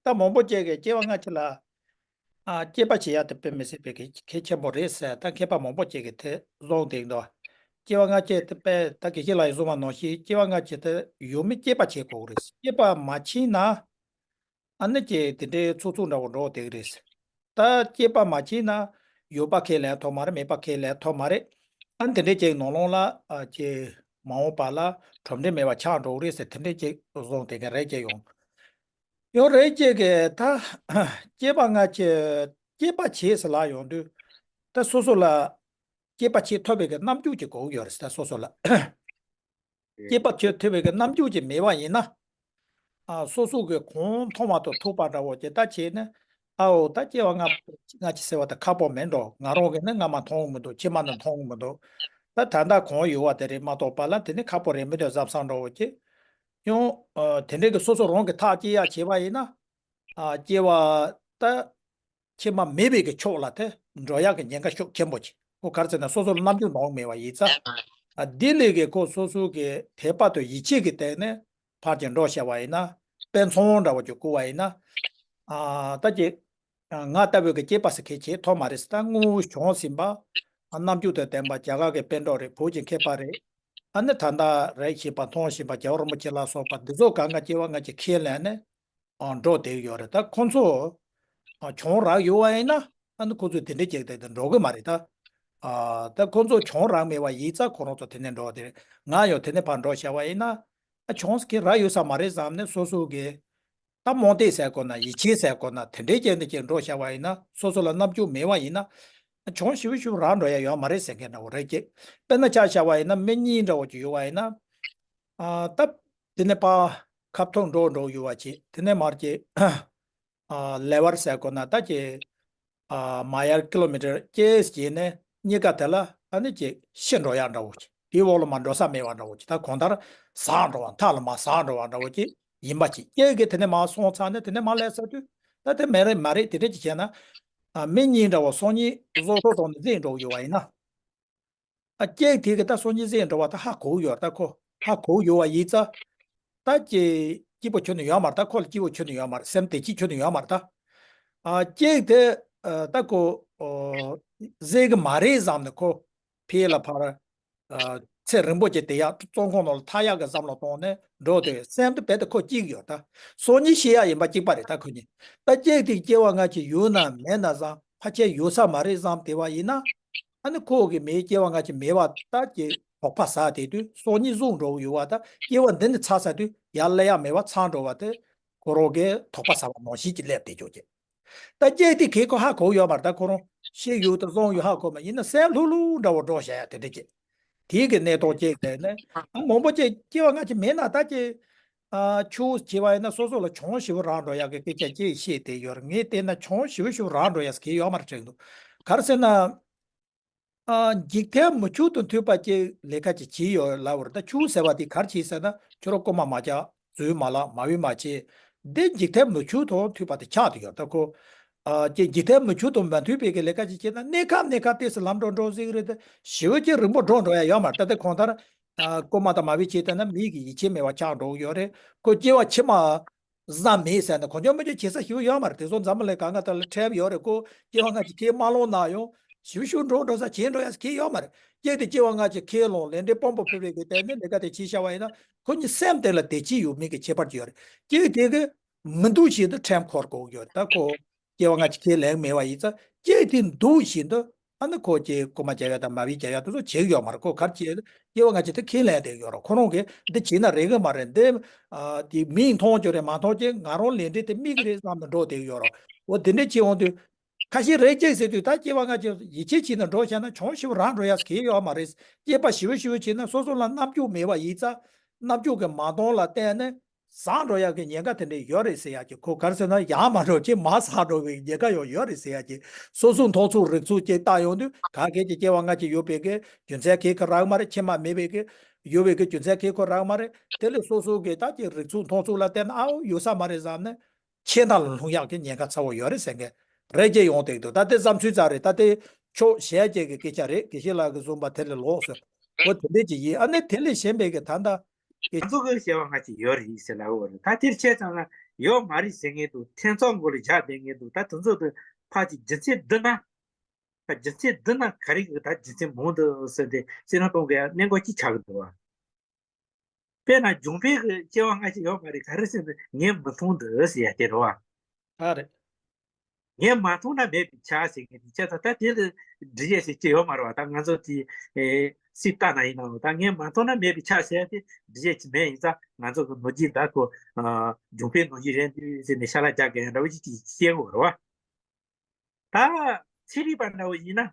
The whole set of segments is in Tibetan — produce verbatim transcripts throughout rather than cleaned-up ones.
ད་མང་པོ་ཅིག་གིས་སྐྱེ་བ་སྔ་ཕྱི་ལ། ཨ། དཔྱད་པ་བྱེད་ཡ་དེ་དཔེ་མི་སྲིད་པའི་གལ་གལ་ཆེན་པོ་རེད་ཟེར། ད་མཁས་པ་མང་པོ་ཅིག་གིས་དེ་གསུངས་བསྡད་འདུག་སྐྱེ་བ་སྔ་ཕྱི་དེ་དཔེ་ད་དགེ་བཤེས་ལགས་ཀྱིས་གསུངས་པ་ནང་བཞིན་སྐྱེ་བ་སྔ་ཕྱི་དེ་ཡོད་མེད་དཔྱད་པ་བྱེད་དགོས་རེད། དཔྱད་པ་མ་བྱས་ན། ཨ་ནི་ཅིག་དེ་འདྲའི་ཚོགས་ཚུགས་འདྲ་བོ་འགྲོ་བསྡད་ཀྱི་རེད། ད་དཔྱད་པ་མ་བྱས་ན་ཡོད་པ་ཁས་ལེན་ཐུབ་མ་རེད། མེད་པ་ཁས་ལེན་ཐུབ་མ་རེད། ཨ་ནི་དེ་འདྲའི་ཅིག་ནང་ལོགས་ལ། ཨ། ཅིག་མ་འོངས་པ་ལ་གྲུབ་འབྲས་མེད་པ་ཆགས་འགྲོ་གི་རེད་ཟེར། དེ་འདྲའི་ཅིག་གསུངས་བསྡད་མཁན་རེད་ཅེས་ཡོང་། ཡང་རེད་ཅེས་ཀྱི་ད་སྐྱེས་པ་སྔ་ཕྱི་དཔྱད་པ་བྱེད་ཟེར་ལབ་ཡོང་དུས། ད་སོ་སོ་ལ་དཔྱད་པ་བྱེད་ཐུབ་པའི་གི་རྣམ་འགྱུར་ཅིག་དགོས་ཀྱི་ཡོད་རེད། ད་སོ་སོ་ལ་དཔྱད་པ་བྱེད་ཐུབ་པའི་གི་རྣམ་འགྱུར་ཅིག་མེད་པ་ཡིན་ན། ཨ། སོ་སོ་གི་གང་མཐོང་བ་དང་ཐུག་པ་འདྲ་བོ་ཅིག་ད་བྱས་ནས། ཨའོ། ད་སྐྱེ་བ་སྔ་སྔ་ཕྱི་ཟེར་བ་ད་ཁག་པོ་མེད་འགྲོ། ང་རང་གིས་ནི་སྔ་མ་མཐོང་གི་མི་འདུག་ཕྱི་མ་ནི་མཐོང་གི་མི་འདུག་ད་ད་ལྟ་གང་ཡོད་པ་དེ་རེད་མ་གཏོགས་པ་ལ་དེ་ནི་ཁག་པོ་རེད་མི་འདུག་བསམ་བསམ་འདྲ་བོ་ཅིག་ཡང་། ཨ། དེ་འདྲའི་གི་སོ་སོ་རང་གིས་ཐག་བཅད་ཡ་བྱས་པ་ཡིན་ན། ཨ། སྐྱེ་བ་ད་ཕྱི་མ་མེད་པའི་གི་ཕྱོགས་ལ་དེ་འགྲོ་ཡག་གི་ཉེན་ཁ་ཤུགས་ཆེན་པོ་ཅིག་ཁོ་ག་རེ་ཟེར་ན་སོ་སོ་ལ་རྣམ་འགྱུར་ནོར་མེད་པ་ཡིན་ཙང་། ཨ། དེ་ལས་གི་ཁོ་སོ་སོ་གི་དད་པ་དང་ཡིད་ཆེས་ཀྱི་སྟེང་ནས་ཕར་ཅིག་འགྲོ་བྱ་བ་ཡིན་ན། དཔེ་མཚོན་འདྲ་བོ་ཅིག་བསྐུར་བ་ཡིན་ན། ཨ། ད་ཅིག་ང་ལྟ་བུ་གི་སྐྱེས་པ་ཟེར་མཁན་བྱེད་ཐུབ་མ་རེད་ཟེར། ད་སྔོན་བྱུང་ཟིན་པ། ཨ། རྣམ་འགྱུར་དང་ལྡན་པ་རྒྱ་གར་གྱི་པཎ་གྲུབ་རེད། བོད་ཀྱི་མཁས་པ་རེད། ཨ་ནི་ད་ལྟ་རེད་ཤེས་པ་མཐོང་བཞིན་པ་རྒྱལ་བ་རིན་པོ་ཆེ་ལ་སོགས་པ་འདི་ཚོ་གང་ག་སྐྱེ་བ་སྔ་ཕྱི་ཁས་ལེན་ནས། ཨ། འགྲོ་བསྡད་ཡོད་རེད། ད་ཁོང་ཚོ། ཨ། བྱུང་རག་ཡོད་པ་ཡིན་ན། ཨ་ནི་ཁོང་ཚོས་དེ་འདྲའི་བྱེད་དེ་འགྲོ་གི་མ་རེད་ད། ཨ། ད་ཁོང་ཚོ་བྱུང་རག་མེད་པ་ཡིན་ཙང་ཁོ་རང་ཚོ་དེ་ནས་འགྲོ་བ་དེ་རེད། ང་ཡང་དེ་ནས་ཕར་འགྲོ་བྱ་བ་ཡིན་ན། ཨ། བྱུང་གི་རག་ཡོད་ས་མ་རེད་བསམ་ནས་སོ་སོ་གི། ད་རྨོངས་དད་ཟེར་དགོས་ན། ཡིད་ཆེས་ཟེར་དགོས་ན། དེ་འདྲའི་རྐྱེན་དེ་ཅིག་འགྲོ་བྱ་བ་ཡིན་ན། སོ་སོ་ལ་རྣམ་འགྱུར་མེད་པ་ཡིན་ན། བྱུང་ཞིབ་ཞིབ་རག་འགྲོ་ཡ་ཡོད་མ་རེད་ཟེར་མཁན་འདྲ་བོ་རེད་ཀྱི། དཔེར་ན་ཆ་བཞག་པ་ཡིན་ན་མི་གཉིས་འདྲ་བོ་ཅིག་ཡོད་པ་ཡིན་ན། ཨ། ད་དེ་ནས་ཕར་ཁ་ཐུག་འགྲོ་འགྲོ་ཡོད་པ་ཅིག་དེ་ནས་མར་ཅིག་ཨ། ལེ་བར་ཟེར་དགོས་ན་ད་ཅིག་ཨ། མ་ཡར་ཀི་ལོ་མི་ཊར་བརྒྱད་བྱས་ནས་གཉིས་ཀ་དེ་ལ་ཨ་ནི་ཅིག་ཤི་འགྲོ་ཡག་འདྲ་བོ་ཅིག་དེའི་འོག་ལ་མར་འགྲོ་ས་མེད་པ་འདྲ་བོ་ཅིག་ད་གང་ལྟར་ཟག་འགྲོ་བ། མཐའ་ལ་མར་ཟག་འགྲོ་བ་འདྲ་བོ་ཅིག་ཡིན་པ་ཅིག་སྐྱེས་ཀྱི་དེ་ནས་མར་སོང་ཚར་ནས་དེ་ནས་མར་སླེབས་ཚར་དུས། ད་དེ་མེད་རེད་མ་རེད། དེ་འདྲ་ཅིག་བྱས་ན། ཨ། མི་གཉིས་འདྲ་བོ་སང་ཉིན་བཟོ་ཐོག་ཐོག་ནས་འཛེགས་འགྲོ་ཡོད་པ་ཡིན་ན། ཨ། སྐྱེས་དེ་གི་ད་སང་ཉིན་ཟེར་འགྲོ་བ་ད་ཧ་གོ་ཡོད་ད་ཁོ། ཧ་གོ་ཡོད་པ་ཡིན་ཙང་། ད་ཅིག་སྐྱིད་པོ་ཁྱོན་ནས་ཡོད་མ་རེད། ད་ཁོ་ལ་སྐྱིད་པོ་ཁྱོན་ནས་ཡོད་མ་རེད། སེམས་བདེ་སྐྱིད་ཁྱོན་ནས་ཡོད་མ་རེད་ད། ཨ། སྐྱེས་དེ། ཨ། ད་ཁོ། ཨོ། ཟེར་གི་མ་རེད་བསམ་ནས་ཁོ་ཕར་ལ་ཕར། ཨ། ཚེ་རིང་པོ་ཅིག་བསྡད་ཡག་བཙོན་ཁང་ནང་ལ་ཐར་ཡག་གི་བསམ་བློ་བཏང་ནས་འགྲོ་དུས་སེམས་དེ་རྦད་དེ་ཁོ་སྐྱིད་ཡོད་ད། སང་ཉིན་ཤི་ཡག་ཡིན་པ་གཅིག་པ་རེད་ད་ཁོ་གཉིས། ད་སྐྱེས་དེ་སྐྱེ་བ་སྔ་ཕྱི་ཡོད་ན་མེད་ན་བསམ། ཕལ་ཆེར་ཡོད་ས་མ་རེད་བསམ་བསྡད་པ་ཡིན་ན། ཨ་ནི་ཁོ་གི་མི་སྐྱེ་བ་སྔ་ཕྱི་མེད་པ་ད་ཀྱི་དོགས་པ་ཟ་བསྡད་དུས་སང་ཉིན་གཟུགས་འགྲོ་གི་ཡོད་པ་ད། སྐྱེ་བ་འདི་ནས་ཚར་ཚར་དུས་ཡར་སླེབས་ཡག་མེད་པ་ཚར་འགྲོ་བ་དེ་ཁོ་རང་གི་དོགས་པ་ཟ་བ་ནང་བཞིན་གྱི་སླེབས་བསྡད་ཆོག་གི། ད་སྐྱེས་དེ་གས་ཁོ་ཧ་གོ་ཡོད་མ་རེད་ད། ཁོ་རང་ཤི་ཡོད་དང་སོང་ཡོད་ཧ་གོ་མ། ཡིན་ན་སེམས་ལྷུག་ལྷུག་འདྲ་བོ་འགྲོ་བྱ་ཡག་དེ་འདྲ་ཅིག་དེའི་གི་གནས་སྟངས་ཅིག་དེ་ནི། ཨ། མང་པོ་ཅིག་སྐྱེ་བ་སྔ་ཕྱི་མེད་ན་ད་ཅིག་ཨ། ཆུ་བྱས་པ་ཡིན་ན་སོ་སོ་ལ་བྱུང་ཞིབ་རག་འགྲོ་ཡག་གི་སྐད་ཆ་ཅིག་བཤད་བསྡད་ཡོད་རེད། ངས་བལྟས་ན་བྱུང་ཞིབ་ཞིབ་རག་འགྲོ་ཡག་གི་ཡོད་མ་རེད་དྲན་འདུག་ག་རེ་ཟེར་ན། ཨ། འཇིག་རྟེན་མུ་ཁྱུད་དང་མཐུན་པ་ཅིག་ལས་ཀ་ཅིག་བྱས་ཡོད་ལབ་པ་རེད། ད་ཆུ་ཟེར་བ་དེ་ག་རེ་བྱས་ཟེར་ན། ཁྱོད་རང་རྐུན་མ་མ་རྒྱག་རྫུན་མ་ལབ། མ་འོས་མ་བྱེད། འདི་འཇིག་རྟེན་མུ་ཁྱུད་དང་མཐུན་པ་དེ་ཆགས་བསྡད་ཡོད་ད་ཁོ། ཨ། ཅིག་འཇིག་རྟེན་མུ་ཁྱུད་དང་མ་མཐུན་པའི་གི་ལས་ཀ་ཅིག་བྱས་ན་གནས་སྐབས་གནས་སྐབས་ཏོག་ཙམ་ལམ་འགྲོ་འགྲོ་ཟེར་གི་རེད་དེ། ཞེ་པོ་ཅིག་རིང་པོ་འགྲོ་འགྲོ་ཡ་ཡོད་མ་རེད། ད་ལྟ་གང་ལྟར། ཨ། རྐུན་མ་དང་མ་འོས་བྱས་བསྡད་ན་མི་གི་ཡིད་ཆེས་མེད་པ་ཆགས་འགྲོ་གི་ཡོད་རེད། ཁོ་སྐྱེ་བ་ཕྱི་མ་བཟང་མེད་ཟེར་ན་གང་བྱུང་མང་བྱུང་བྱེད་ས་ཞེ་པོ་ཡོད་མ་རེད། དེ་ཚོ་འཛམ་བུ་གླིང་གང་ག་ད་ལ་འཕྲད་ཡོད་རེད། ཁོ་སྐྱེ་བ་སྔ་ཕྱི་ཁས་མ་བླངས་ན་ཡང་ཞེ་པོ་ཞེ་པོ་འགྲོ་ས་བྱེད་འགྲོ་ཡ་ཁས་ཡོད་མ་རེད། སྐྱེས་དེ་སྐྱེ་བ་སྔ་ཕྱི་ཁས་བླངས་ལས་འབྲས་དཔང་པོ་ཕུལ་བའི་གི་སྟེང་ནས་ལས་ཀ་དེ་བྱས་བཞག་པ་ཡིན་ན་ཁོ་གཉིས་སེམས་གཏིང་ལ་བདེ་སྐྱིད་ཡོད་མེད་ཀྱི་ཁྱད་པར་ཅིག་ཡོད་རེད། སྐྱེས་དེ་གི་མི་འདུག་བཞིན་དུ་ཁྲེལ་འཁོར་དགོས་ཀྱི་ཡོད་རེད། ད་ཁོ་སྐྱེ་བ་སྔ་ཕྱི་ཁས་ལེན་མེད་པ་ཡིན་ཙང་སྐྱེས་དེ་འདུག་བཞིན་དུ། ཨ་ནི་ཁོ་ཅིག་རྐུན་མ་རྒྱག་ཡ་དང་མ་འོས་རྒྱག་ཡ་དེ་ཚོ་བྱེད་ཀྱི་ཡོད་མ་རེད། ཁོ་ག་རེ་བྱེད། སྐྱེ་བ་སྔ་ཕྱི་དེ་ཁས་ལེན་བསྡད་ཡོད་རེད། ཁོ་རང་གིས་འདི་བྱས་ན་རེད་གི་མ་རེད། འདི། ཨ། དེ་མིས་མཐོང་རྒྱུ་རེད་མ་མཐོང་རྒྱུ། ང་རང་ལས་འབྲས་དེ་དམིགས་ཀྱི་རེད་བསམ་ནས་འགྲོ་བསྡད་ཀྱི་ཡོད་རེད། འོ་དེ་འདྲ་བྱེད་འོང་དུས། ཁ་ཤས་རེད་ཅེས་ཟེར་དུས་ད་སྐྱེ་བ་སྔ་ཕྱི་ཡིད་ཆེས་བྱས་ནས་འགྲོ་བྱས་ན་བྱུང་ཞིབ་རག་འགྲོ་ཡ་གི་ཡོད་མ་རེད། དཔྱད་པ་ཞིབ་ཞིབ་བྱས་ན་སོ་སོ་ལ་རྣམ་འགྱུར་མེད་པ་ཡིན་ཙང་། རྣམ་འགྱུར་གྱི་མ་འདང་ལ་བརྟེན་ནས་ཟག་འགྲོ་ཡག་གི་ཉེན་ཁ་དེ་འདྲ་ཡོད་རེད་ཟེར་ཡག་གི། ཁོ་ག་རེ་ཟེར་ན་ཡག་མ་འགྲོ་ཅིག་མ་ཟག་འགྲོ་བའི་ཉེན་ཁ་ཡང་ཡོད་རེད་ཟེར་ཡག་གི། སོ་སོའི་མཐོང་ཚུལ་རིག་ཚུལ་ཅིག་བལྟ་ཡོང་དུས་ག་གེ་ཅིག་སྐྱེ་བ་སྔ་ཕྱི་ཡོད་པའི་གི་རྒྱུ་མཚན་གེ་ཁོ་རག་མ་རེད། ཕྱི་མ་མེད་པའི་གི་ཡོད་པའི་གི་རྒྱུ་མཚན་གེ་ཁོ་རག་མ་རེད། དེ་ལས་སོ་སོ་གི་ད་ཅིག་རིག་ཚུལ་མཐོང་ཚུལ་ལ་བལྟས་ན་ཨའོ་ཡོད་ས་མ་རེད་བསམ་ནས། ཆད་མཐའ་ལ་ལྷུང་ཡག་གི་ཉེན་ཁ་ཚ་བོ་ཡོད་རེད་ཟེར་མཁན་རེ་རྒྱས་ཡོང་བསྡད་འདུག་ད་དེ་བསམ་ཚུལ་ཙམ་རེད། ད་དེ་ཕྱོགས་གཞན་ཅིག་གི་སྐད་ཆ་རེད། དགེ་བཤེས་ལགས་ཀྱིས་གསུངས་པ་དེ་ལས་ལོགས་སུ། འོ་དེ་འདྲས་ཅིག་ཡིན། ཨ་ནི་དེ་ལས་གཞན་པའི་གི་ད་ལྟ་གི། ང་ཚོ་གི་སྐྱེ་བ་སྔ་ཕྱི་ཡོད་རེད་ཟེར་ལབ་ཡོད་རེད། ད་དེར་བྱས་ཙང་ན་ ཡོད་མ་རེད་ཟེར་མཁན་འདུག་ཐེ་ཚོམ་མགོ་ལ་བཞག་བསྡད་མཁན་འདུག་ད་དེ་ཚོ་དུ་ཕར་གྱི་རྒྱུ་མཚན་བསྡུ་ན། ད་རྒྱུ་མཚན་བསྡུ་ན་ག་རེ་གི་ད་རྒྱུ་མཚན་མང་འདུག་ཟེར་ཏེ་བསོད་ནམས་གཏོང་དགོས་ཡ་གནད་འགག་ཅིག་ཆགས་ཀྱི་འདུག་བ། དཔེར་ན་འབྱུང་པོའི་གི་སྐྱེ་བ་སྔ་ཕྱི་ཡོད་མ་རེད། ག་རེ་ཟེར་ན་ངས་མི་མཐོང་འདུག་ཟེར་ཡ་དེ་རེད་བ། ཨ་རེད། ངས་མ་མཐོང་ན་མེད་པས་ཁྱབ་ཟེར་མཁན་དེ་ཁྱེད་ཚོ་ད་དེ་ལ་འགྲེལ་བཤད་ཟེར་གྱི་ཡོད་མ་རེད་བ། ད་ང་ཚོ་དེ་ཨེ་སྲིད་ལྟ་ན་ཡིན་ནའང་ད་ངས་མ་མཐོང་ན་མེད་པས་ཁྱབ་ཟེར་ཡ་དེ་འགྲེལ་བཤད་ཅིག་མེད། ཡིན་ཙང་ང་ཚོ་གི་ནོར་གྱི་ད་ཁོ་ཨ་འབྱུང་པོའི་ནོར་གྱི་རེད་འདུག་ཟེར་ནས་ཤ་ལག་རྒྱག་གི་ཡ་འདྲ་བོ་ཅིག་ཅིག་བཤད་དགོས་རེད་བ། ད་ཚན་རིག་པ་འདྲ་བོ་ཡིན་ན།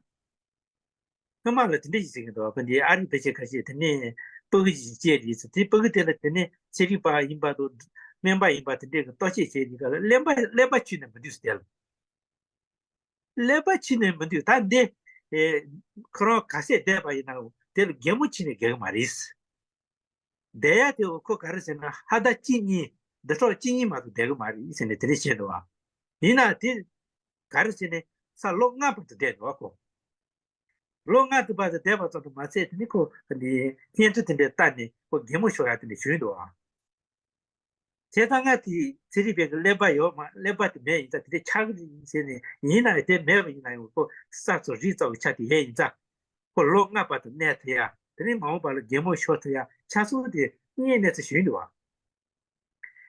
སྔོན་མ་ལ་དེ་འདྲ་ཞིག་ཟེར་གྱི་འདུག་ཁོ་འདི་ཨ་རིའི་ཕལ་ཆེར་ཁ་ཤས་དེ་ནས་ཕྲུ་གུ་ཞིག་སྐྱེས་རེད་ཟེར། དེ་ཕྲུ་གུ་དེ་ལ་དེ་ནས་ཚན་རིག་པ་ཡིན་པ་དང་སྨན་པ་ཡིན་པ་དེ་འདྲས་ཀྱི་ལྟོ་ཆས་བྱས་རེད་ག་ལ་ཀླད་པ་ཀླད་པ་འཆུས་ནས་མི་འདུག་ཟེར། དེ་ལ་ཀླད་པ་འཆུས་ནས་མི་འདུག་ད་འདི་ཨེ་ཁོ་རང་ག་ཚད་བསྡད་པ་ཡིན་ནའང་དེ་ལ་གད་མོ་འཆུས་ནས་བསྡད་གི་མ་རེད། བསྡད་ཡ་དེ་ཁོ་ག་རེ་ཟེར་ན་ཕར་ཟླ་གཅིག་གཉིས་འདི་ཕྱོགས་གཅིག་གཉིས་མ་གཏོགས་བསྡད་གི་མ་རེད་ཟེར་ནས་དེ་འདྲས་བཤད་འདུག་བ། ཡིན་ན་དེ་ག་རེ་ཟེར་ནས་ས་ལོ་ལྔ་བར་དུ་བསྡད་འདུག་བ་ཁོ། ལོ་ལྔ་དུ་བར་དུ་བསྡད་པ་ཙམ་དུ་མ་ཚད་དེ་ནི་ཁོ་འདི་བརྙན་འཕྲིན་དེ་འདྲའི་ལྟ་ནས་ཁོ་གད་མོ་ཤོར་ཡ་དེ་འདྲ་བྱུང་འདུག་ཨ། བྱས་ཙང་ང་དེ་ཚན་རིག་པའི་གི་ཀླད་པ་ཡོད་མ་ཀླད་པ་དེ་མེད་ཡིན་ཙང་དེ་འདྲ་ཆགས་ཀྱི་རེད་ཟེར་ནས་ཡིན་ན་དེ་མེད་པ་ཡིན་ན་ཡང་ཁོ་ས་ཚོ་རི་ཙམ་གྱི་ཆ་དེ་ཡས་ཡིན་ཙང་ཁོ་ལོ་ལྔ་བར་དུ་གནས་ཐུབ་ཡ་དེ་ནི་མ་འོངས་པ་ལ་གད་མོ་ཤོར་ཐུབ་ཡ་ཆ་ཚང་དེ་དངོས་གནས་ཚུལ་བྱུང་འདུག་ཨ།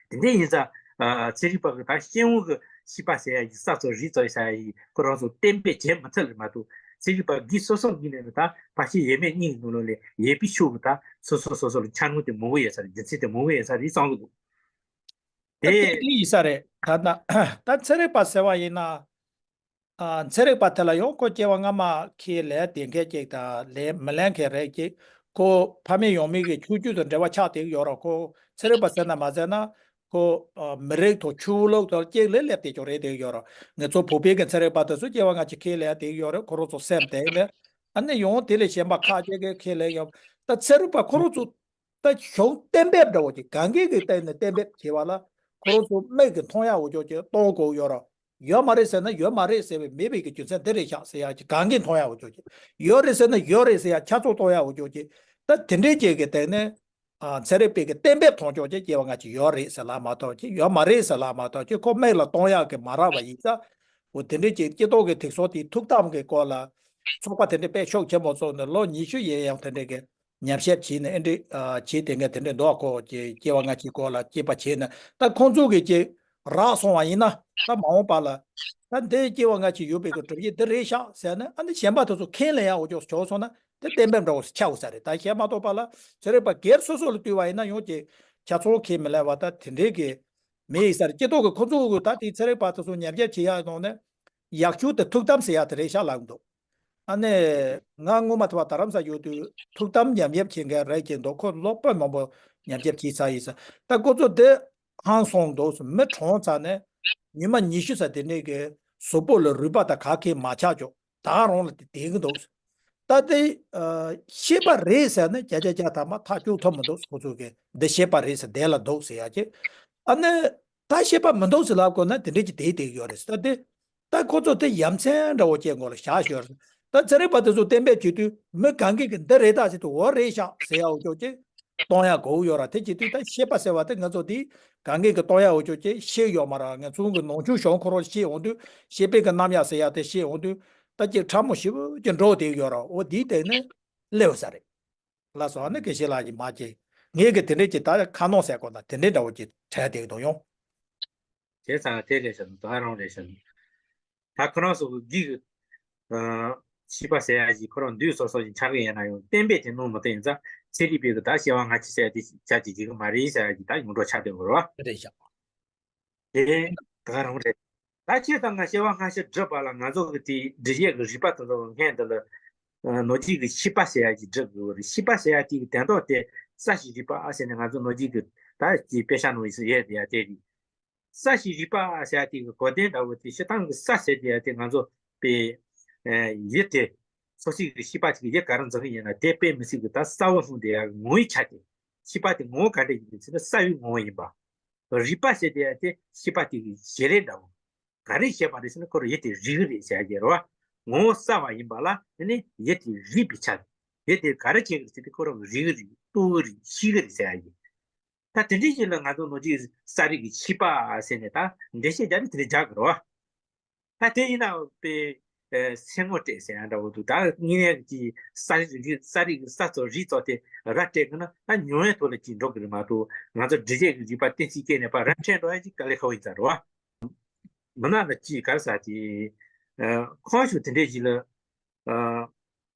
དེ་འདྲ་ཡིན་ཙང་། ཨ། ཚན་རིག་པ་གི་ད་སྤྱི་ཡོངས་ཀྱི་ཤེས་པ་ཟེར་ཡ་ཡི་ས་ཚོ་རི་ཚོ་ཟེར་ཡ་ཡི་ཁོ་རང་ཚོ་གཏན་འབེབས་བྱེད་མི་ཐུབ་ལ་མ་གཏོགས་ཚན་རིག་པ་སྒེར་སོ་སོ་གཉིས་ནས་ད་ཕལ་ཆེར་ཡས་མས་གཉིས་ཀྱི་ནང་ལོགས་ལས་ཡས་པའི་ཤུགས་ཀྱིས་ད་སོ་སོ་སོ་སོ་ལ་འཆར་སྣང་དེ་མང་པོ་ཡོད་ས་རེད། རྒྱུ་མཚན་དེ་མང་པོ་ཡོད་ས་རེད་བསམ་གྱི་འདུག་ད་དེ་དེ་ཡིན་ས་རེད། ད་ད་ད་ཚན་རིག་པ་ཟེར་བ་ཡིན་ན། ཨ། ཚན་རིག་པ་དེ་ལ་ཡང་ཁོ་སྐྱེ་བ་སྔ་མ་ཁྱི་ལས་དེ་མཁན་ཅིག་དང་ལས་མི་ལས་མཁན་རེད་ཅིག་ཁོ་ཕ་མེས་ཡང་མེས་ཀྱི་ཆོས་བརྒྱུད་དང་འབྲེལ་བ་ཆགས་བསྡད་ཀྱི་ཡོད་རེད། ཁོ་ཚན་རིག་པ་ཟེར་ན་མ་ཟེར་ན་ཁོ་ཨ། མི་རིགས་དང་ཆོས་ལུགས་དང་གཅིག་ལས་སླེབས་བསྡད་ཀྱང་རེད་བསྡད་ཀྱི་ཡོད་རེད། ང་ཚོ་བོད་པའི་གི་ཚན་རིག་པ་དེ་ཚོ་སྐྱེ་བ་སྔ་ཕྱི་ཁྱི་ལས་བསྡད་ཀྱི་ཡོད་རེད། ཁོ་རང་ཚོ་སེམས་དེ་ལས་ཨ་ནི་ཡང་དེ་ལས་གཞན་པ་ཁ་ཅིག་གི་ཁྱི་ལས་ཡོད། ད་ཚན་རིག་པ་ཁོ་རང་ཚོ། ད་གཞུང་གཏན་འབེབས་འདྲ་བོ་ཅིག་གང་གིས་གི་སྟེང་ནས་གཏན་འབེབས་བྱས་པ་ལ་ཁོ་རང་ཚོ་མིག་གིས་མཐོང་ཡག་འོ་ཅོག་ཅིག་གཏོང་དགོས་ཡོད་ར། ཡོད་མ་རེད་ཟེར་ན་ཡོད་མ་རེད་ཟེར་བའི་མེད་པའི་གི་རྒྱུ་མཚན་འདི་རེད་ཤག་ཟེར་ཡག་ཅིག་གང་གིས་མཐོང་ཡག་འོ་ཅོག་ཅིག་ཡོད་རེད་ཟེར་ན་ཡོད་རེད་ཟེར་ཡག་ཆ་ཚང་གཏོང་ཡག་འོ་ཅོག་ཅིག་ད་དེ་འདྲའི་ཅིག་གི་སྟེང་ནས་ཨ། ཚན་རིག་པས་གི་གཏན་འབེབས་མཐོང་ཅོག་ཅིག་སྐྱེ་བ་སྔ་ཕྱི་ཡོད་རེད་ཟེར་ལ་མ་གཏོགས་ཅིག་ཡོད་མ་རེད་ཟེར་ལ་མ་གཏོགས་ཅིག་ཁོ་མིག་ལ་གཏོང་ཡག་གི་མ་རག་པ་ཡིན་ཙང་། འོ་དེ་འདྲའི་ཅིག་སྤྱི་ཚོགས་ཀྱི་དེང་སང་དེའི་ཐུགས་དམ་གྱི་སྐོར་ལ་ཚོགས་པ་དེ་འདྲའི་དཔེ་ཤུགས་ཆེན་པོ་བཙུགས་ནས་ལོ་ཉི་ཤུ་ཡན་ཡང་དེ་འདྲའི་གི་ཉམས་ཞིབ་བྱས་ནས་ཨེ་འདྲའི་ཨ། བྱས་དེ་འདྲའི་དེ་འདྲའི་འདུག་ཁོ་ཀྱི་སྐྱེ་བ་སྔ་ཕྱིའི་སྐོར་ལ་དཔྱད་པ་བྱས་ནས་ད་ཁོང་ཚོ་གི་ཅིག་རག་སོང་བ་ཡིན་ན་ད་མ་འོངས་པ་ལ་ད་འདི་སྐྱེ་བ་སྔ་ཕྱི་ཡོད་པའི་གི་གྲུབ་ཆ་འདི་རེད་ཤག་ཟེར་ནས་ཨ་ནི་གཞན་པ་དེ་ཚོ་ཁས་ལེན་ཡག་འོ་ཅོག་བྱུང་སོང་ན་དེ་གཏན་འབེབས་འདྲ་བོ་ཆགས་ཡོད་ས་རེད། ད་གཞན་མ་གཏོགས་པ་ལ་ཚན་རིག་པ་སྒེར་སོ་སོ་ལ་ལྟོས་པ་ཡིན་ན་ཡང་ཅིག་ཆ་ཚང་ཁས་མི་ལེན་པ་ད་དེ་འདྲའི་གི་མི་ཡི་སར་སྐྱེ་ཐོག་གི་ཁོ་ཚོ་གི་ད་དེ་ཚན་རིག་པ་དེ་ཚོ་ཉམས་ཞིབ་བྱེད་ཡག་ནང་ནས་ཡག་ཤོས་དེ་ཐུགས་དམ་ཟེར་ཡག་དེ་རེད་ཤག་ལབ་འདུག་ཨ་ནི་ང་སྔོན་མ་དེ་བ་རྡ་རམ་ས་ཡོད་དུས་ཐུགས་དམ་ཉམས་ཞིབ་བྱེད་མཁན་རེད་ཀྱི་འདུག་ཁོ་ལོ་དཔོན་མང་པོ་ཉམས་ཞིབ་བྱས་ཚར་ཡིན་ས། ད་ཁོ་ཚོ་དེ་ཧང་སོང་འདུག་མི་གྲོངས་ཚར་ནས་ཉི་མ་ཉི་ཤུ་ཙམ་དེ་ནས་གི་གཟུགས་པོ་ལ་རུས་པ་དང་ག་གེ་མ་ཆགས་ཀྱོག་ད་རུང་ལ་དེ་བསྡད་ཀྱི་འདུག་ད་དེ་ཨ། ཤེས་པ་རེད་ཟེར་ན་བརྒྱ་ཆ་བརྒྱ་ཐམ་པ་ཐག་གཅོད་ཐུབ་མི་འདུག་ཁོ་ཚོ་གིས་འདི་ཤེས་པ་རེད་ཟེར་བསྡད་ལ་འདུག་ཟེར་ཡ་ཅིག་ཨ་ནི་ད་ཤེས་པ་མི་འདུག་ཟེར་ལབ་དགོས་ན་དེ་འདྲས་ཀྱི་བསྡད་བསྡད་ཀྱི་ཡོད་རེད་ཟེར། ད་དེ་ད་ཁོ་ཚོ་དེ་ཡ་མཚན་འདྲ་བོ་ཅིག་མགོ་ལ་བཞག་ཞོར་ད་ཚན་རིག་པ་དེ་ཚོ་གཏན་འབེབས་བྱེད་དུས་མི་གང་གིས་གི་འདི་རེད་ད་ཟེར་དུས་འོ་རེད་ཤག་ཟེར་ཡ་འོ་ཅོག་ཅིག་གཏོང་ཡག་དགོས་ཡོད་ར། དེ་བྱེད་དུས་ད་ཤེས་པ་ཟེར་བ་དེ་ང་ཚོ་དེ་གང་གིས་གི་གཏོང་ཡག་འོ་ཅོག་ཅིག་ཤེས་ཡོད་མ་ར། ང་ཚོ་གི་ནང་ཆོས་གཞུང་ཁོ་རང་ཤེས་འོང་དུས་ཤེས་པའི་གི་རྣམ་གཞག་ཟེར་ཡ་དེ་ཤེས་འོང་དུས་ད་ཅིག་ཕྲ་མོ་ཞེ་པོ་ཅིག་འགྲོ་བསྡད་ཡོད་ར། འོ་དེའི་སྟེང་ནས་སླེབས་ས་རེད། ལགས་སོ། ཨ་ནི་དགེ་བཤེས་ལགས་ཀྱིས་མ་ཅིག་ངས་གི་དེ་འདྲས་ཀྱི་ད་ཁ་ནང་ཟེར་དགོས་ན་དེ་འདྲས་འདྲ་བོ་ཅིག་དྲན་བསྡད་ཀྱི་འདུག་ཡོང་། བྱས་ཙང་དེ་རེད་ཤག་ད་རང་རེད་ཤག་ད་ཁོ་རང་ཚོ་གི་གི་ཨ། ཤེས་པ་ཟེར་ཡ་ཞིག་ཁོ་རང་འདུས་སོ་སོ་ཞིག་ཆགས་ཀྱི་ཡིན་ན་ཡང་གཏན་འབེབས་དེ་གནང་མ་ཐུབ་ཡིན་ཙང་ཚན་རིག་པའི་གི་ད་སྐྱེ་བ་སྔ་ཕྱི་ཟེར་ཡ་དེ་ཆ་ཅིག་བྱེད་གི་མ་རེད་ཟེར་ཡ་ཅིག་ད་ཡོངས་གྲགས་ཆགས་བསྡད་ཡོད་རེད་བ། རེད་ཤག་དེ་ད་རང་རེད། ད་ཁྱེད་དང་ང་སྐྱེ་བ་སྔ་ཕྱི་སྒྲུབ་པ་ལ་ང་ཚོ་གི་དེ་འདྲི་ཡས་གི་རིགས་པ་དེ་ཚོ་སྔོན་དུ་ལ་ནོར་གྱི་གི་ཤེས་པ་ཟེར་ཡ་ཅིག་སྒྲུབ་དགོས་རེད། ཤེས་པ་ཟེར་ཡ་དེ་གི་དོན་དག་དེ་ས་ཞིག་རིག་པ་ཨ་ཟེར་ནས་ང་ཚོ་ནོར་གྱི་གི་ད་ཀྱི་དཔེ་ཆ་ནང་ཡོད་ཡ་དེ་ཡ་དེ་རེད། ས་ཞིག་རིག་པ་ཟེར་ཡ་དེ་གི་གོ་དོན་འདྲ་བོ་དེ་སྤྱིར་བཏང་གི་ས་ཟེར་དེ་ཡ་དེ་ང་ཚོ་པའི་ཡུལ་དེ་སོ་སོའི་གི་ཤེས་པ་ཅིག་ཡུལ་ག་རེ་འཛིན་གི་ཡིན་ན་དེ་དཔེ་མི་སྲིད་གི་ད་གསལ་བོ་མཐོང་དེ་ཡ་ངོ་བོའི་ཆ་དེ་ཤེས་པ་དེ་ངོ་བོ་ག་འདྲ་ཡིན་ཟེར་ན་གསལ་བའི་ངོ་བོ་ཡིན་པ། རིག་པ་ཟེར་དེ་ཡ་དེ་ཤེས་པ་དེ་གི་བྱེད་ལས་འདྲ་བོ། ག་རེ་བྱས་པ་རེད་ཟེར་ན་ཁོ་རང་ཡུལ་དེ་རིག་གི་རེད་ཟེར་ཡ་གི་རེད་བ། ངོ་བོ་གསལ་བ་ཡིན་པ་ལ་དེ་ནི་ཡུལ་དེ་རིག་པའི་ཆ། ཡུལ་དེ་ག་རེ་བྱེད་གི་རེད་ཟེར་དེ་ཁོ་རང་རིག་གི་རེད། རྟོགས་གི་རེད། ཤེས་གི་རེད་ཟེར་ཡ་ཡིན། ད་དེ་འདྲའི་ཞིག་ལ་ང་ཚོ་ནོར་གྱི་ས་རིགས་ཀྱི་ཕྱི་པ་ཟེར་ནས་ད་འགྲེལ་བཤད་རྒྱག་ནས་དེ་འདྲ་རྒྱག་གི་རེད་བ། ད་དེ་ཡིན་ན་དཔེ་ཨེ་སེ་ངོ་སྤྲད་ཟེར་ཡ་འདྲ་བོ་འདུག་ད་དངོས་གནས་ཀྱི་ས་རིགས་རིགས་ས་རིགས་ཀྱི་ས་ཚོ་རིགས་ཚོ་དེ་ར་སྤྲད་གི་ན་ད་ཉུང་བའི་ཐོག་ལ་ཅིག་འགྲོ་གི་རེད་མ་གཏོགས། ང་ཚོ་འབྲི་བྱེད་ཀྱི་རིག་པ་གཏན་ཚིགས་སྐྱེས་ནས་ཕར་ར་འཕྲད་འགྲོ་ཡ་ཅིག་དཀའ་ལས་ཁག་པོ་ཡིན་ས་རེད་བ། མི་ནག་ལ་ཅིག་ག་རེ་ཟ་དེ་ཨ་ཁོང་ཞུ་དེ་འདྲས་ཞིག་ལ་ཨ་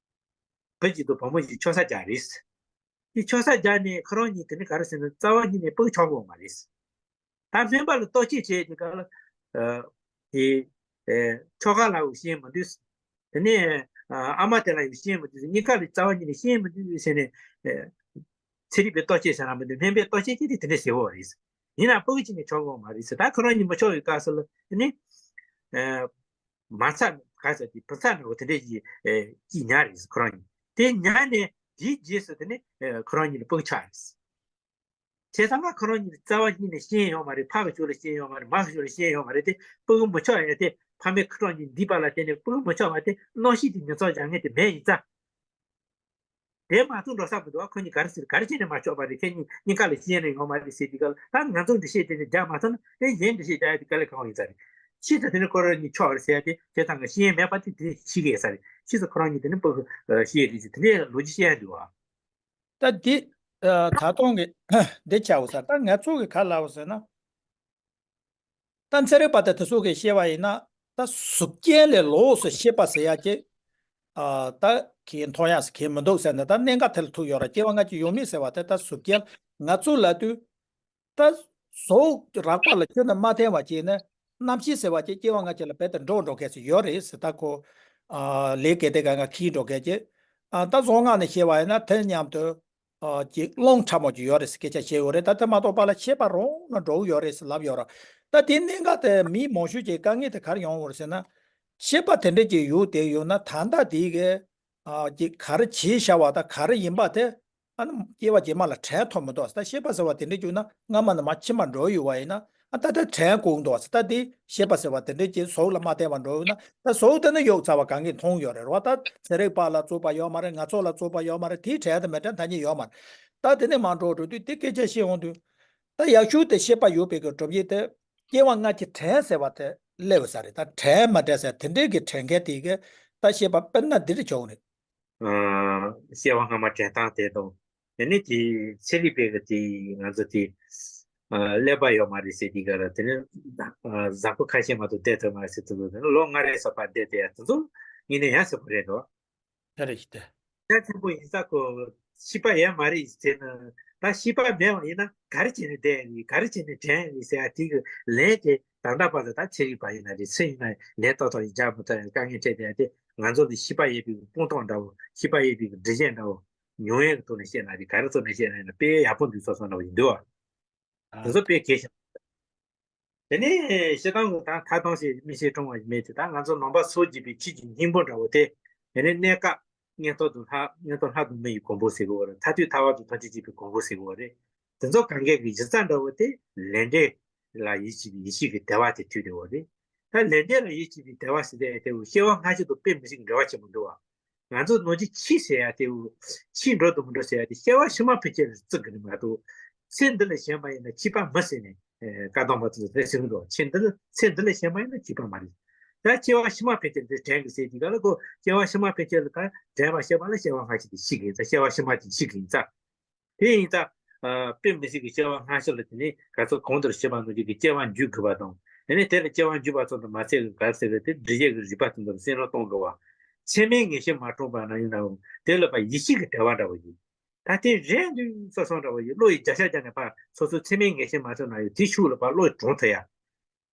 བུ་གཅིག་དང་བུ་མོ་ཞིག་ཆོས་ས་རྒྱག་རེད། དེ་ཆོས་ས་རྒྱག་ནས་ཁོ་རང་གཉིས་དེ་ནི་ག་རེ་ཟེར་ན། རྩ་བ་ཉིད་ནས་སྤུ་གུ་ཆགས་ཀྱི་ཡོད་མ་རེད། ད་སྨན་པ་ལ་བརྟག་དཔྱད་བྱས་དེ་ག་ལ་ཨ་དེ་ཨ་ཁྱོ་ག་ལ་ཡང་ཤེས་མི་འདུག་དེ་ནས་ཨ་ཨ་མ་དེ་ལ་ཡང་ཤེས་མི་འདུག་གཉིས་ཀ་ལ་རྩ་བ་ཉིད་ནས་ཤེས་མི་འདུག་ཟེར་ནས་ཨ་ཚན་རིག་པས་བརྟག་དཔྱད་བྱས་ན་མི་འདུག་སྨན་པས་བརྟག་དཔྱད་བྱས་ཏེ་དེ་འདྲ་ཟེར་བ་རེད། ཡིན་ན་སྤུ་གུ་གཅིག་ནས་ཆགས་ཀྱི་ཡོད་མ་རེད་ཟེར། ད་ཁོ་རང་གཉིས་མི་ཆོག་པའི་སྐབས་སུ་ལ་དེ་ནི་ཨ་མ་ཚ་ག་ཟེར་དེ་བུ་ཚ་འདྲ་བོ་དེ་འདྲས་ཀྱི་ཨེ་ཅིག་ཉར་རེད། ཁོ་རང་གཉིས་དེ་ཉར་ནས་དེའི་རྗེས་སུ་དེ་ནི་ཨེ་ཁོ་རང་གཉིས་ལ་སྤུ་གུ་ཆགས་རེད། བྱས་ཙང་ང་ཁོ་རང་གཉིས་ལ་རྩ་བ་ཉིད་ནས་ཤེས་ཡོད་མ་རེད། ཕ་གི་ཕྱོགས་ལ་ཤེས་ཡོད་མ་རེད། མ་གི་ཕྱོགས་ལ་ཤེས་ཡོད་མ་རེད། དེ་སྤུ་གུ་མི་ཆགས་ཡ་དེ་ཕ་མའི་ཁུ་ཁྲག་གཉིས་འདུས་པ་ལ་བརྟེན་ནས་སྤུ་གུ་མི་ཆགས་པ་དེ་གནམ་གཤིས་དེ་ཉེན་ཚབས་རྒྱག་མཁན་དེ་མེད་ཡིན་ཙང་། དེ་མ་ཐུག་འགྲོ་ས་མི་འདུག་ཁོ་གཉིས་ག་རེ་ཟེར་ག་རེ་བྱས་ནས་མ་ཆོག་པ་རེད། ཁྱེད་གཉིས་གཉིས་ཀ་ལ་ཤེས་ནས་ཡོང་མ་རེད་ཟེར་དུས་སྐབས་ལ་ད་ང་ཚོ་འདི་ཤེས་དེ་ནས་རྒྱག་མ་ཐུབ་ན་དེ་གཞན་འདི་ཤེས་རྒྱག་ཡ་དེ་དཀའ་ལས་ཁག་པོ་ཡིན་ས་རེད། ཕྱིས་སུ་དེ་ནས་ཁོ་རང་གཉིས་ཆོག་རེད་ཟེར་ཡ་དེ་བྱས་ཙང་ང་ཤེས་ཡ་མེད་པ་དེ་དེ་ཤེས་ཀྱི་ཡོད་ས་རེད། ཕྱིས་སུ་ཁོ་རང་གཉིས་དེ་ནས་སྤུ་གུ་ཤེས་རེད་ཟེར་དེ་འདྲའི་ལོ་རྒྱུས་བཤད་ཡ་འདུག་བ། ད་འདི་ད་ཐོག་གི་འདི་བྱའོ་ཟེར། ད་ང་ཚོ་གི་ག་ལབ་ཟེར་ན། ད་ཚན་རིག་པ་དང་དེ་ཚོ་གིས་བཤད་པ་ཡིན་ན། ད་གཟུགས་རྒྱན་ལས་ལོགས་སུ་ཤེས་པ་ཟེར་ཡ་ཅིག་ཨ་ད་གིས་མཐོང་ཡག་ཟེར་གྱི་མི་འདུག་ཟེར་ནས། ད་གནད་འགག་དེ་ལ་ཐུག་ཡོད་རེད། སྐྱེ་བ་སྔ་ཕྱི་ཡོད་མེད་ཟེར་བ་དེ་ད་གཟུགས་རྒྱན་ང་ཚོ་ལབ་དུས། ད་གཟུགས་རགས་པ་ལ་ཁྱོན་ནས་མ་བརྟེན་པ་ཅིག་ནི་རྣམ་ཤེས་ཟེར་བ་ཅིག་སྐྱེ་བ་སྔ་ཕྱི་ལ་རྦད་དེ་འགྲོ་འགྲོ་མཁན་ཞིག་ཡོད་རེད་ཟེར། ད་ཁོ་ཨ་ལས་ཀ་དེ་ག་ང་ཁྱེར་འགྲོ་མཁན་ཅིག་ཨ་ད་བཟོ་ལྔ་ནས་བཤད་པ་ཡིན་ན་དེ་མཉམ་དུ། ཨ་ཅིག་རླུང་ཕྲ་མོ་ཅིག་ཡོད་རེད་ཟེར་སྐད་ཆ་བཤད་ཡོད་རེད། ད་དེ་མ་གཏོགས་པ་ལ་ཤེས་པ་རང་ནས་འགྲོ་གི་ཡོད་རེད་ཟེར་ལབ་ཡོད་རེད། ད་དེ་གནད་འགག་དེ་མི་མང་ཤོས་ཀྱི་དཀའ་ངལ་དེ་ག་རེ་ཡོང་གི་རེད་ཟེར་ན། ཤེས་པ་དེ་འདྲ་ཅིག་ཡོད་དེ་ཡོད་ན་ད་ལྟ་དེ་གི་ཨ་ཅིག་ག་རེ་བྱས་བཞག་པ་དང་ག་རེ་ཡིན་པ་དེ་ཨ་ནི་སྐྱེ་བ་རྗེས་མ་ལ་དྲན་ཐུབ་མི་འདུག་ཟེར། ད་ཤེས་པ་ཟེར་བ་དེ་འདྲ་བརྒྱུད་ན་སྔ་མ་ནས་མར་ཕྱི་མར་འགྲོ་ཡོད་པ་ཡིན་ན། ཨ་ད་ལྟ་དྲན་དགོས་འདུག་ཟེར། ད་དེ་ཤེས་པ་ཟེར་བ་དེ་འདྲ་ཅིག་གཟུགས་ལ་མ་བརྟེན་པར་འགྲོ་ཡོད་ན། ད་གཟུགས་དེ་ནི་གཡུག་ཚར་བ་གང་གིས་མཐོང་ཡོད་རེད་བ། ད་ཚན་རིག་པ་ལ་རྩོད་པ་ཡོད་མ་རེད། ང་ཚོ་ལ་རྩོད་པ་ཡོད་མ་རེད། དེའི་གྲས་དེ་མི་དྲན་ཐ་སྙད་ཡོད་མ་རེད། ད་དེ་ནས་མར་འགྲོ་འགྲོ་དུས་དེ་སྐད་ཆ་བཤད་འོང་དུས། ད་ཡག་ཤོས་དེ་ཤེས་པ་ཡོད་པའི་གི་གྲུབ་ཡིག་དེ་སྐྱེ་བ་སྔ་ཕྱི་དྲན་ཟེར་བ་དེ་སླེབས་ཡོད་ས་རེད། ད་དྲན་མ་དྲན་ཟེར་དེ་འདྲའི་གི་དྲན་མཁན་དེ་གི་ད་ཤེས་པ་དཔེར་ན་འདི་འདྲ་བྱུང་རེད། ཨ་སྐྱེ་བ་སྔ་མ་དྲན་སྟངས་དེ་དང་། དེ་ནས་དེ་ཚན་རིག་པས་གི་དེ་ང་ཚོ་དེ་ཨ་ཀླད་པ་ཡོད་མ་རེད་ཟེར་དུས་ག་ལ། དེ་ནས་ཨ་གཟའ་འཁོར་ཁ་ཤས་མ་གཏོགས་བསྡད་ཐུབ་མ་རེད་ཟེར་དུས། དེ་ནས་ལོ་ལྔ་རེ་ས་ཕར་བསྡད་དེ་ཡ་དེ་ཚོ་ངེས་ནས་ཡང་སྲིད་པ་རེད་དོ། ད་རེ་ཞིག་སྟེ། ད་ཆེན་པོ་ཡིན་ས་ཁོ་ཤེས་པ་ཡོད་མ་རེད་ཟེར་ན། ད་ཤེས་པ་མེད་པ་ཡིན་ན་ག་རེ་བྱས་ནས་བསྡད་ཡིན། ག་རེ་བྱས་ནས་དྲན་ཡིན་ཟེར་ཡ་དེ་གི་ལན་དེ་ད་ལྟ་བར་དུ་ད་ཚན་རིག་པ་ཡིན་ན་རེད། སུ་ཡིན་ན་ལན་ཏག་ཏག་ཅིག་རྒྱག་མི་ཐུབ་ཡ་དཀའ་ངལ་འཕྲད་བསྡད་ཡ་དེ། ང་ཚོ་ལ་ཤེས་པ་ཡོད་པའི་དཔང་རྟགས་འདྲ་བོ། ཤེས་པ་ཡོད་པའི་འགྲེལ་བཤད་འདྲ་བོ། ཉུང་བའི་ཐོག་ནས་བཤད་ན་རེད། ག་རེ་ཐོག་ནས་བཤད་ན་ཡིན་ན་དཔེ་ཡག་པོ་འདུག་བསམ་བསམ་འདྲ་བོ་ཡིན་འདུག་བ། དེ་ཚོ་དཔེ་གལ་ཆེན་པོ། དེ་ནས་སྤྱིར་བཏང་གི་ད་ཐ་དང་ཞེས་མིག་ཤེས་ཀྲུང་བ་ཡིན་མེད་དེ། ད་ང་ཚོ་ནང་པ་སོགས་བགྱིས་པའི་ཆོས་ཀྱི་སྙིང་པོ་འདྲ་བོ་དེ། དེ་ནས་གནས་སྐབས་མངོན་རྟོགས་དང་ལྷ། མངོན་རྟོགས་ལྷ་དང་མི་ཡི་གོ་འཕང་ཟེར་གི་ཡོད་རེད། མཐར་ཐུག་ཐར་པ་དང་ཐམས་ཅད་མཁྱེན་པའི་གོ་འཕང་ཟེར་གི་ཡོད་རེད། དེ་ཚོ་གང་གས་ཀྱི་གཞི་རྩ་འདྲ་བོ་དེ་ལས་འབྲས་ལ་ཡིད་ཆེས་པའི་ཡིད་ཆེས་ཀྱི་དད་པ་དེ་ཐུག་བསྡད་ཡོད་རེད། ད་ལས་འབྲས་ལ་ཡིད་ཆེས་པའི་དད་པ་ཟེར་དེ་དེ་སྐྱེ་བ་སྔ་ཕྱི་དང་དཔེ་མི་སྲིད་འབྲེལ་བ་ཆེན་པོ་འདུག་བ། ང་ཚོ་ནང་བཞིན་འཆི་ཟེར་ཡ་དེ། འཆི་འགྲོ་དང་མི་འགྲོ་ཟེར་ཡ་དེ་སྐྱེ་བ་ཕྱི་མ་ཕན་ཆད་ལ་བརྩི་གི་རེད་མ་གཏོགས། ཚེ་འདི་ལ་ཞེན་པ་ཡིན་ན་འཆི་བ་མིན་ཟེར་ནས་ཨེ་བཀའ་གདམས་པ་ཚོས་དེ་ཟེར་གི་འདུག་ཚེ་འདི་ལ་ཚེ་འདི་ལ་ཞེན་པ་ཡིན་ན་འཆི་བ་མ་རེད། ད་སྐྱེ་བ་ཕྱི་མ་ཕན་ཆད་དེ་དྲན་གི་ཟེར་དུས་ག་ལ་ཁོ་སྐྱེ་བ་ཕྱི་མ་ཕན་ཆད་ལ་ད་དྲན་པ་བྱེད་པ་ལ་སྐྱེ་བ་སྔ་ཕྱི་དེ་འཆི་གི་ཡིན་ཙང་། སྐྱེ་བ་ཕྱི་མ་དེ་འཆི་གི་ཡིན་ཙང་། དེ་ཡིན་ཙང་། ཨ་དཔེ་མི་སྲིད་ཀྱི་སྐྱེ་བ་སྔ་ཕྱི་ལ་དེ་ནས་ག་ཚོད་གོང་དུ་བཤད་པ་ནང་བཞིན་གྱི་སྐྱེ་བ་འཇུག་དགོས་པ་དང་། དེ་ནས་དེ་ལ་སྐྱེ་བ་འཇུག་པ་ཙམ་དུ་མ་ཟད། ག་ཟེར་གི་དེ་འབྲི་བྱེད་ཀྱི་རིག་པ་དེ་ཚོར་སེམས་ལ་གཏོང་དགོས་པ། ཚད་མའི་ངེས་ཤེས་མ་འཁྲུངས་པ་ན་ཡིན་ནའང་དེ་ལ་ཕར་ཡིད་ཆེས་ཀྱི་དད་པ་འདྲ་བོ་ཡིན། ད་དེ་རེད་འདུག་བསམ་བསམ་འདྲ་བོ་ཡིན། བློ་ཡི་བརྒྱ་ཆ་བརྒྱ་ནས་ཕར་སོ་སོའི་ཚད་མའི་ངེས་ཤེས་མ་ཐོན་ན་ཡང་དེ་ཤུགས་ལ་ཕར་བློ་ཡི་དྲང་ཐུབ་ཡ།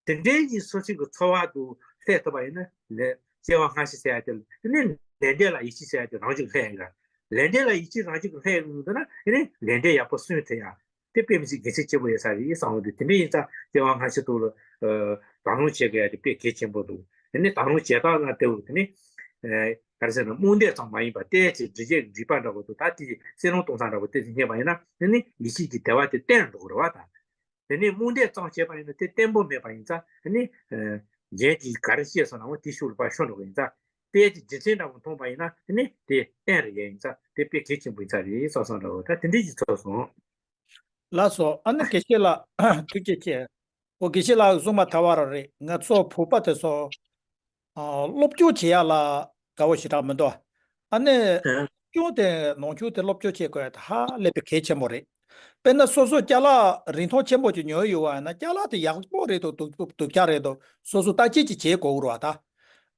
དེ་འདྲའི་ཡིན་སོ་སོའི་གི་འཚོ་བ་དུ་སླེབས་ཐུབ་པ་ཡིན་ན་ལས་སྐྱེ་བ་སྔ་ཕྱི་ཟེར་ཡ་དེ་ནི་ལས་འབྲས་ལ་ཡིད་ཆེས་ཟེར་ཡ་དེ་རང་བཞིན་སླེབས་ཡོང་ཡ། ལས་འབྲས་ལ་ཡིད་ཆེས་རང་བཞིན་གྱི་སླེབས་ཡོང་དུས་ན་དེ་ནི་ལས་འབྲས་ཡག་པོ་སོན་ཐུབ་ཡ། དེ་དཔེ་མི་སྲིད་གལ་ཆེན་ཆེན་པོ་ཡོད་ས་རེད་བསམ་འོང་དུས། དེ་འདྲ་ཡིན་ཙང་སྐྱེ་བ་སྔ་ཕྱི་དུ་ལ་ཨ་དང་ལེན་བྱེད་དགོས་ཡ་དེ་དཔེ་གལ་ཆེན་པོ་འདུག་དེ་ནི་དང་ལེན་བྱེད་སྟངས་ལ་དེ་འུ་དེ་ནི་ཨ་ག་རེ་ཟེར་ན་རྨོངས་དད་ཙམ་མ་ཡིན་པ་ཏོག་ཙམ་འབྲི་བྱེད་ཀྱི་རིག་པ་འདྲ་བོ་འདུག་ད་དེ་སེམས་ལ་གཏོང་སྟངས་འདྲ་བོ་ཏོག་ཙམ་རྙེད་པ་ཡིན་ན་དེ་ནི་ཡིད་ཆེས་ཀྱི་དད་པ་དེ་བརྟན་འགྲོ་གི་རེད་བ། ད། དེ་ནས་རྨོངས་དད་ཙམ་བྱས་པ་ཡིན་ན་དེ་བརྟན་པོ་མེད་པ་ཡིན་ཙང་། དེ་ནས་ཨ་གཞན་གྱིས་ག་རེ་བཤད་སོང་ནའང་དེ་ཤུགས་ལ་ཕར་ཤོར་འགྲོ་གི་ཡིན་ཙང་། དཔེ་དེ་རྒྱུ་མཚན་འདྲ་བོ་མཐོང་པ་ཡིན་ན་དེ་ནས་དེ་བརྟན་རེ་ཡ་ཡིན་ཙང་དེ་དཔེ་གལ་ཆེན་པོ་ཡིན་ས་རེད་བསམ་བསམ་འདྲ་བོ། ད་དེ་འདྲ་ཞིག་ཚོར་སོང་། ལགས་སོ། ཨ་ནི་དགེ་བཤེས་ལགས་ཐུགས་རྗེ་ཆེ། ཨོ་དགེ་བཤེས་ལགས་གསུངས་པ་ད་བར་རེད། ང་ཚོ་བོད་པ་དེ་ཚོ་ཨ་སློབ་སྦྱོང་བྱེད་ཡ་ལ་དགའ་བོ་ཞེ་དྲག་མི་འདུག་ཨ་ནི་ཨ་སློབ་སྦྱོང་དེ་ནང་ཆོས་དེ་སློབ་སྦྱོང་བྱེད་དགོས་ཡ་དེ་ཧ་ལས་པའི་གལ་ཆེན་པོ་རེད། དཔེར་ན་སོ་སོ་ཅ་ལག་རིན་ཐང་ཆེན་པོ་ཅིག་ཉོས་ཡོད་པ་ཡིན་ན། ཅ་ལག་དེ་ཡག་པོ་རེད་འདུག་སྡུག་སྡུག་ཅག་རེད་འདུག་སོ་སོ་བརྟག་དཔྱད་ཅིག་བྱེད་དགོས་རེད་བ་ད།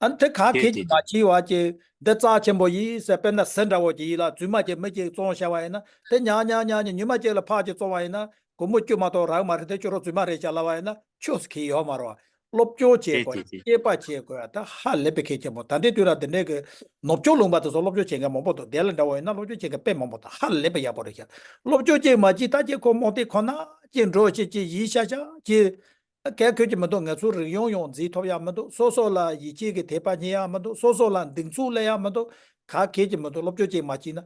ཨ་ནི་དེ་ག་གལ་ཆེ་མ་ཆེ་བ་ཅིག་འདི་རྩ་ཆེན་པོ་ཡིན་ཟེར། དཔེར་ན་གཟི་འདྲ་བོ་ཅིག་ཡིན་ལ། རྫུན་མ་ཅིག་མི་ཅིག་བཙོང་བཞག་པ་ཡིན་ན། དེ་ཉག་ཉག་ཉག་ཉག་ཉི་མ་གཅིག་ལ་ཕར་ཅིག་བཙོང་བ་ཡིན་ན། སྒོར་མོ་བཅུ་མ་གཏོགས་རག་མ་རེད། དེ་ཁྱོད་རང་རྫུན་མ་རེད་བྱས་ལབ་པ་ཡིན་ན་ཆོས་སུ་ཁེལ་ཡོད་མ་རེད་བ། སློབ་སྦྱོང་བྱེད་དགོས། དཔྱད་པ་བྱེད་དགོས། ད་ཧ་ལས་པའི་གལ་ཆེན་པོ། ད་ལྟའི་དུས་ལ་འདི་འདྲའི་གི་ནོར་བཅོལ་ལུང་པ་དེ་ཚོ་སློབ་སྦྱོང་བྱེད་མཁན་མང་པོ་འདུག་དེ་ལ་འདྲ་བོ་ཡིན་ན་སློབ་སྦྱོང་བྱེད་མཁན་དཔེ་མང་པོ་འདུག་ཧ་ལས་པའི་ཡག་པོ་རེད་ཤག་སློབ་སྦྱོང་བྱེད་མ་བྱེད་ད་ཅིག་ཁོ་རྨོངས་དད་ཁོ་ན་ཅིག་འགྲོ་བྱེད་ཅིག་ཡིན་ཤག་ཤག་ཅིག་གལ་ཁོད་ཀྱི་མི་འདུག་ང་ཚོ་རིག་གཞུང་ཡང་འཛིན་ཐུབ་ཡ་མི་འདུག་སོ་སོ་ལ་ཡིད་ཆེས་ཀྱི་དད་པ་རྙེད་ཡ་མི་འདུག་སོ་སོ་ལ་གདེང་ཚོད་སླེབས་ཡ་མི་འདུག་ག་གལ་གྱི་མི་འདུག་སློབ་སྦྱོང་བྱེད་མ་བྱེད་ན།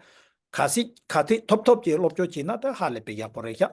ག་སྲིད་ག་ཐད་ཐོབ་ཐོབ་ཀྱི་སློབ་སྦྱོང་བྱེད་ན་ད་ཧ་ལས་པའི་ཡག་པོ་རེད་ཤག